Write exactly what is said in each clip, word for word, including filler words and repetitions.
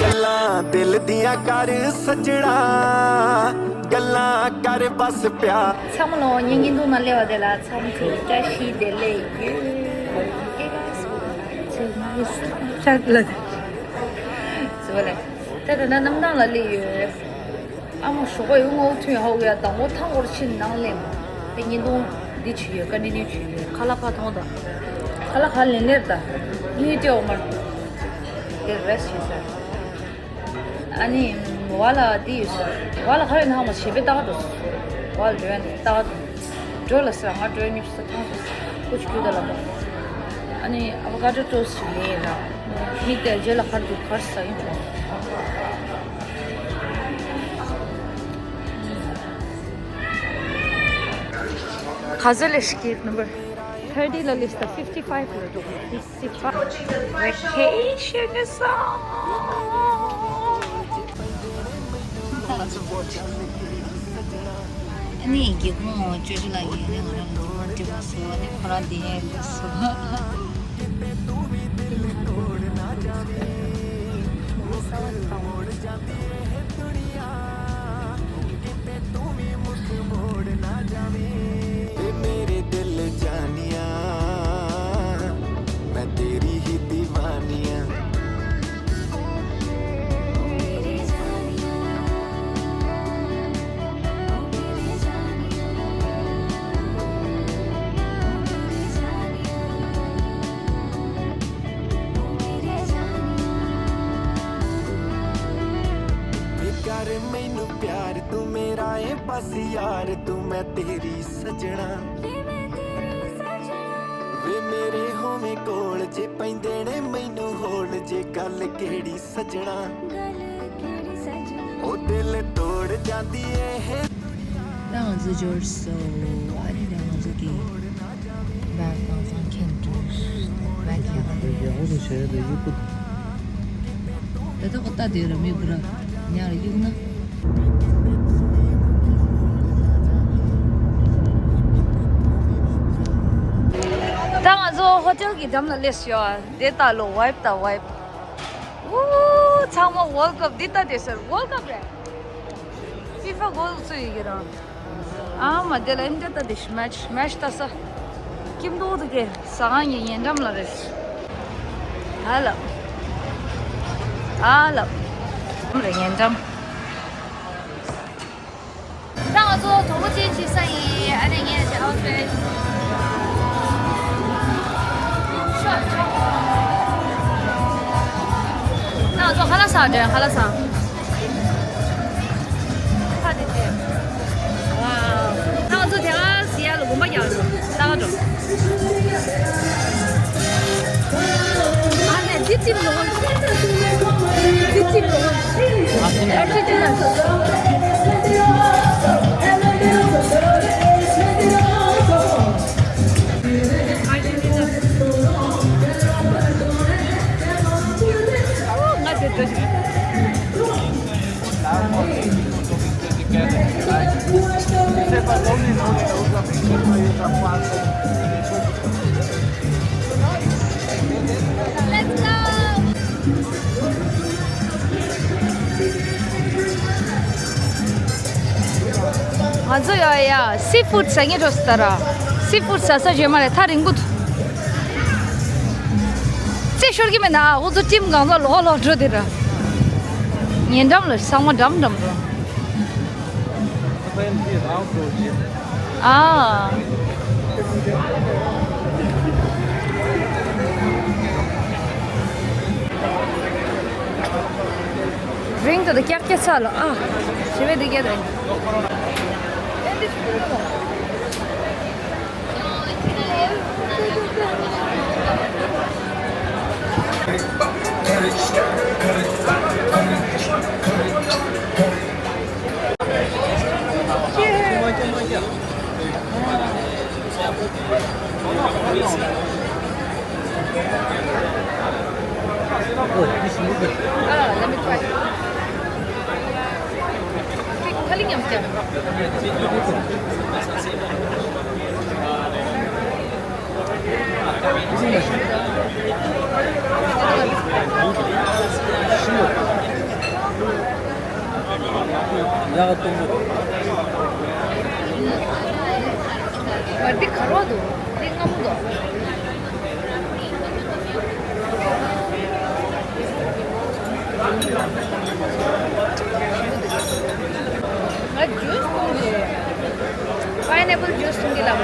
ਗੱਲਾਂ ਦਿਲ ਦੀਆਂ ਕਰ ਸੱਜਣਾ, ਗੱਲਾਂ ਕਰ ਬਸ ਪਿਆਰ। ཚང་མ་ལོ་ཉིན་གྱི་འདུག་ན་ལེ་བ་དེ་ལ་ཚང་མ་ཚོ་བཀྲ་ཤིས་བདེ་ལེགས་ཡོད། ད་ད་ན་གནམ་ཐང་ལ་སླེབས་ཡོད། ཨ་མ་ཞོགས་པ་ཡོང་ངོ་ཐུན་ཧའོ་ཡ་དང་པོ་ཐང་སྐོར་ཕྱིན་ནང་སླེབས། དེ་ཉིན་གུང་འདི་བྱས་ཡོད། ཀ་ནི་ནི་བྱས་ཡོད། ཁ་ལག་ཕར་མཐོང་དང་། ཁ་ལག་ཁ་ལེན་ལེར་དང་། ནི་ཏེ་འོ་མར། དེ་རེ་སི་བྱས་ཟེར། ཨ་ནི་བ་ལ་འདི་ཡོད་ཟེར། བ་ལ་ཁ་ཡོད་ནའང་མ་བྱས་པས་ལྟ་ག་འགྲོ་ཟེར། བ་ལ་འགྲོ་ཡ་ནི་ལྟ་ག་འགྲོ། འགྲོ་ལ་ཟེར། ང་འགྲོ་ཡ་ནི་ས་ཐང་ཟེར། ཀུ་ཅི་ཀུ་ད་ལ་མོ། ཨ་ནི་ཨ་བ་ཀ་ཏོ་ཏོ་སི་ཡིན་ར། མིག་དེ་རྗེས་ལ་ཁར་འདུག་ཁར་ཟ་ཡིན་ཁོང་། ག་ཚོད་ལས་ཀྱི་number thirty ལ་ལིས་ད་fifty five ལ་འགྲོ། Fifty five vacation is on. ཨ་ནི་སྒེའུ་ཁུང་ཅོ་ཅོ་ལགས་ཀྱིས་ཨ་ནི་ང་རང་ལ་འདི་མ་འགྲིག་པ་བཟོ། ཨ་ནི་ཁོ་རང་འདི་ཡན་བཟོ། ਏ ਮੇਰੇ ਦਿਲ ਜਾਨੀਆ, ਮੈਂ ਤੇਰੀ ਹੀ دیਵਾਨੀਆ। ਵੇ ਕਰ ਮੈਨੂੰ ਪਿਆਰ ਤੂੰ ਮੇਰਾ ਏ ਬਸ ਯਾਰ, ਤੂੰ ਮੈਂ ਤੇਰੀ ਸੱਜਣਾ। ਵੇ ਮੇਰੇ ਹੋਵੇਂ ਕੋਲ, ਜੇ ਪੈਂਦੇ ਨੇ ਮੈਨੂੰ ਹੋਲ, ਜੇ ਗੱਲ ਕਿਹੜੀ ਸੱਜਣਾ। ਉਹ ਦਿਲ ਤੋੜ ਜਾਂਦੀ ਏ ਇਹ ད་ང་ཚོ་འབྱོར་སོང་། ཨ་ནི་ད་ང་ཚོ་གི་བྷེག་གང་ཚང་ཁྱེར་འགྲོ། བྷེག་ཁྱེར་འགྲོ། ཡག་པོ་དང་བྱས་ཏེ་གཡུག་པོ། ད་ལྟ་ཁོ་ལྟ་དེ་ར་མི་བུ་ར་ཉག་ར་གཡུག་ན། ད་ང་ཚོ་ཧོ་ཊེལ་གི་འགྲམ་ལ་སླེབས་ཡོད། དེ་ལྟ་ལོ་ཝའིབ་དང་ཝའིབ། ཨུ། ཚང་མ་ཝོལ་ཀབ་འདི་ལྟ་དེ་ཟེར། ཝོལ་ཀབ་རེད། ཕི་ཕ་གོལ་ཚུ་ཡི་གེ་རང་། ཨ་མ་དེ་ལ་ཨིན་ཏེ་ལྟ་དེ་ཤི་མེཆ་མེཆ་ལྟ་ས། ཀིམ་དོ་དུ་གེ་ཟ་ཁང་གི་ཉེ་འགྲམ་ལ་རེད། ཨ་ལ། ཨ་ལ། རེད་ཉེ་འགྲམ། ད་ང་ཚོ་དོ་པོ་ཅན་ཅིག་ས་ཡིན། ཨ་ནི་ངས་ཅི་ཨའུ་ཕིཊ། ད་ང་ཚོ་ཁ་ལག་ཟ་འདྲེན། ཁ་ལག་ཟ། ཁ་དེ་དེ། ཝའོ། ད་ང་ཚོ་དེ་ག་ཟི་ཡ་ལ་དགོན་པ་རྒྱག་འགྲོ། ལྟ་ག་འགྲོ། ཨ་ནི་འདི་ཅིག་ལོངས། འདི་ཅིག་ལོངས། ཨར་ཇེན་ཊི་ན། ཨོ་ང་དེ་འགྲོ་ཞིག་ང་ཚོ་ཡ་ཡ་སི་ཕུཌ་ཟ་ངེས་འགྲོ་སི་ད་ར། སི་ཕུཌ་ཟ་ས་བརྗོད་མ་རེད། ཐག་རིང་པོ་འདུག་རྩེ་ཤོར་གི་མེད་ན། འུ་ཚོ་ཊིམ་གང་ཚ་ལོག་ལོག་འགྲོ་དེ་ར། ཉེ་འགྲམ་ལ་ཚང་མ་འགྲམ་འགྲམ་འགྲོ། ཨ། རིང་དུ་ཀྱག་ཀྱག་ཚ་ལ་ཨ། ཞི་བའི་འདི་སྐད་དུ། Oh, this is good. Ah, let me try. Kali nyam kya? ཡག་ཏུ་མོ། འདི་ག་རོ་འདུག་འདི་སྔ་མོ་འདུག་ང་ཇུས་འཐུང་གི། Pineapple juice འཐུང་གི་ལབ་པ།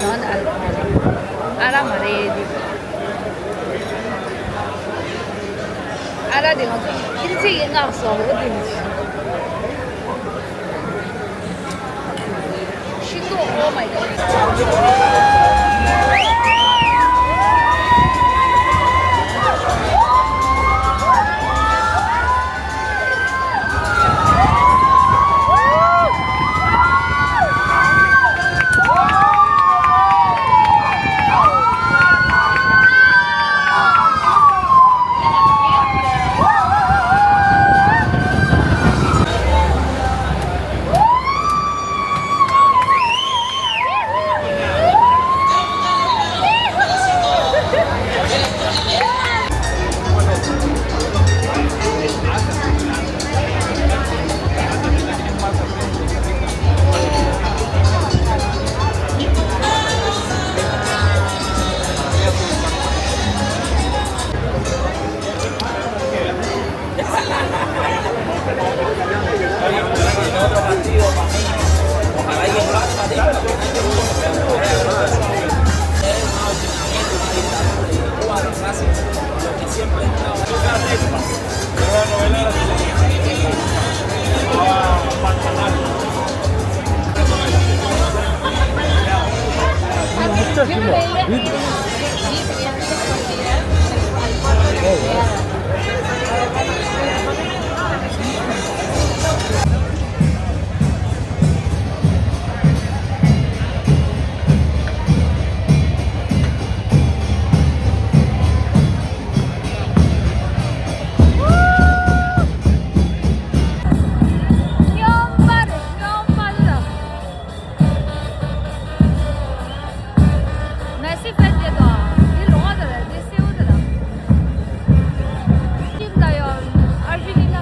Non alcoholic. ཨ་རག་མ་རེད་འདི། ཨ་རག་འདི་ང་ཚོ་ཁྱིམ་མཚེས་ཀྱི་མངགས་སོང་འོ་འདི། ཤིང་ཏོག Oh my God. Messi fan de da. Di longa da, di seu da. Kim da yo, Argentina.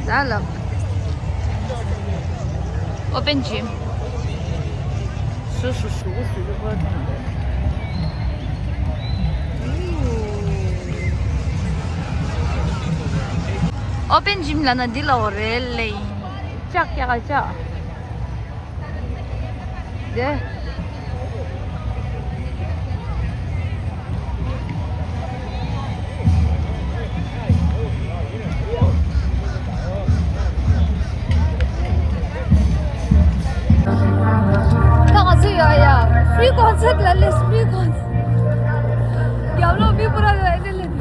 Da la. Open gym. སུ་སུ་སུ་སུ་སུ་Open gym ལ་ན་འདི་ལ་འོ་རེད་ལེ། ལྕགས་ཀྱག་ལྕགས། དེ། ད་ང་ཚོ་ཡ་ཡ། Free concert ལ་ལས་free concert། རྒྱབ་ལོགས་མི་པུ་ར་ཡོད་ཨེ་ནས་ལས།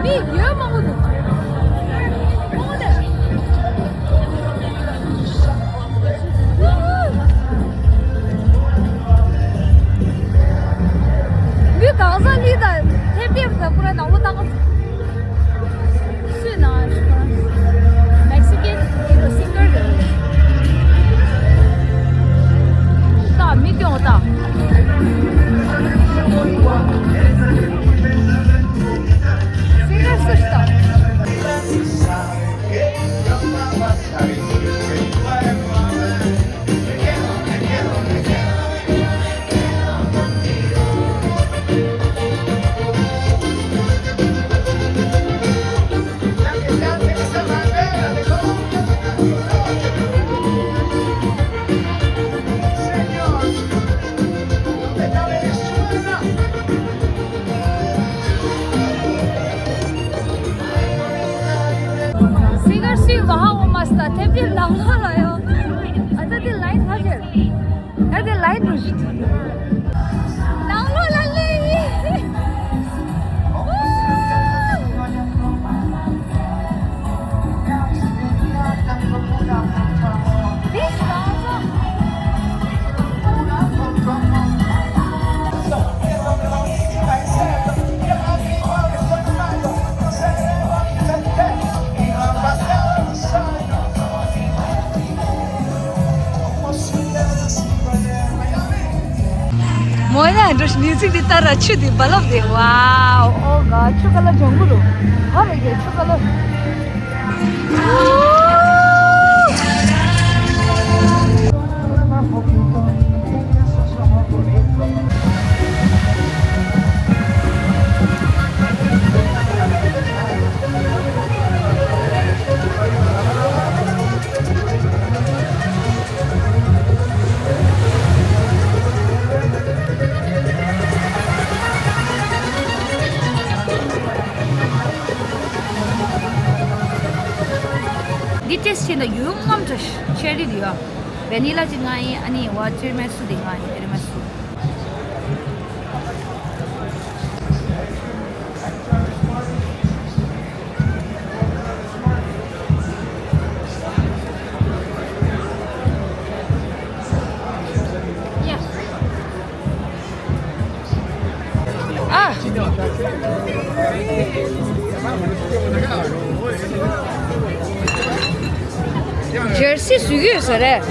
མི་ཡོད་མང་པོ་འདུག་མི་གང་ས་ལི་དང་ཐེབས་ཐེབས་དང་པུ་ར་ནང་ལོ་བཏང་། སུས་ན་ཤི་ཁ། Mexican hero singer རེད། ད་མི་སྐྱོང་ད། Singer སུ་ཞིག་ད། Singer སུས་མ་ཧ་གོ་མ་སྟ་ཐེབས་ཀྱི་ལང་ལ་ལ་ཡོ། ཨ་ཙི་དེ་ལའིན་ཧ་ཅེར། ཨ་དེ་ལའིན་རུ་ཞིག་ལང་ལོ་ལ་ འོ་ཡ་འགྲོ་ཞིག་མིའུ་ཛིག་འདི་ལྟར་ཆུ་འདི་རྦ་རླབས་འདི། ཝའོ། ཨོ་ག་ཆུ་ཁ་ལ་ལྗང་གུ་རུ། ཧ་རེ་གེ་ཆུ་ཁ་ལ། འདི་ཏེས་བྱས་ན་ཡུ་ངམ་ཏྲ་ཤི་ཆེ་རི་ཡོད། ཝེ་ནི་ལ་ཅིག་ང་ཡིན། ཨ་ནི་ཝ་ཏི་རི་མེ་སུ་འདི་ང་ཡིན། ཏི་རི་མེ་སུ། ཨ། ཇར་སི་བཟོ་གི་ཡོད་ས་རེད།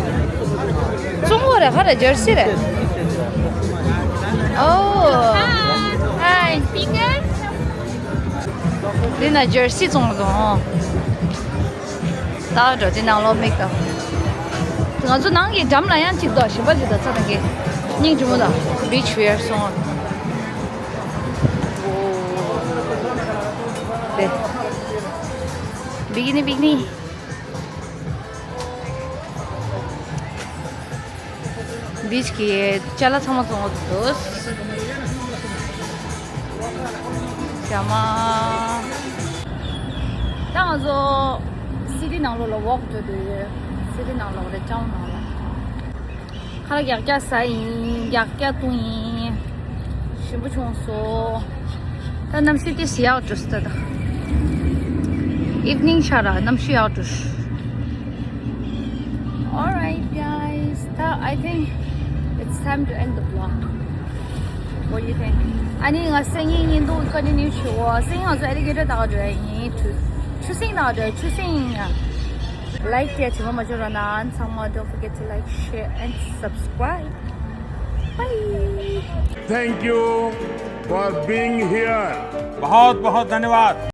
བཙོང་བ་རེད། ག་རེ་ཇར་སི་རེད། ཨོ། Hi. Speaker. འདི་ན་ཇར་སི་བཙོང་དང་། ད་འགྲོ་དེ་ནང་ལོགས་མིག་དང་། ང་ཚོ་ནང་གི་འགྲམ་ལ་ཡང་གཅིག་འདུག་གཞན་པ་ཅིག་དང་ཚ་ནང་གི་སྙིང་རྗེ་མོ་དང་། Beach wear སོང་། དེ། བི་ཀི་ནི་བི་ཀི་ནི། བིཆ་གི་ཅ་ལག་ཚང་མ་བཙོང་བ་འདུག་ཞྭ་མོ། ད་ང་ཚོ་སི་ཊི་ནང་ལོགས་ལ་ཝོག་འགྲོ་འདོད་ཡོད། སི་ཊི་ནང་ལོགས་རེད། ཊའུན་ནང་ལ། ཁ་ལག་རྒྱགས་རྒྱགས་ཟ་ཡིན། རྒྱགས་རྒྱགས་བཏུང་ཡིན། ཞིམ་པོ་བྱུང་སོང་། ད་གནམ་གཤིས་ཏོག་ཙམ་ཡག་འགྲོ་སོང་ད། ད་ཨིབ་ནིང་ཆགས་ར། གནམ་གཤིས་ཡག་འགྲོ། Alright, guys. ད་I think it's time to end the vlog. What do you think? ཨ་ནི་ང་སང་ཉིན་ཉིན་དུ་ཀོན་ཊི་ནིའུ་བྱེད་འོ། སང་ཉིན་ང་ཚོ་ཨེ་ལི་གེ་ཊར་ལྟ་ག་འགྲོ་ཡ་ཡིན། ཆུ་ཆུ་སྲིན་ལྟ་ག་འགྲོ་ཡ། ཆུ་སྲིན། Like བྱས་བྱེད་མ་མ་བྱོས་རོགས་གནང་། ཚང་མ་don't forget to like, share and subscribe. Bye. Thank you for being here. बहुत बहुत धन्यवाद।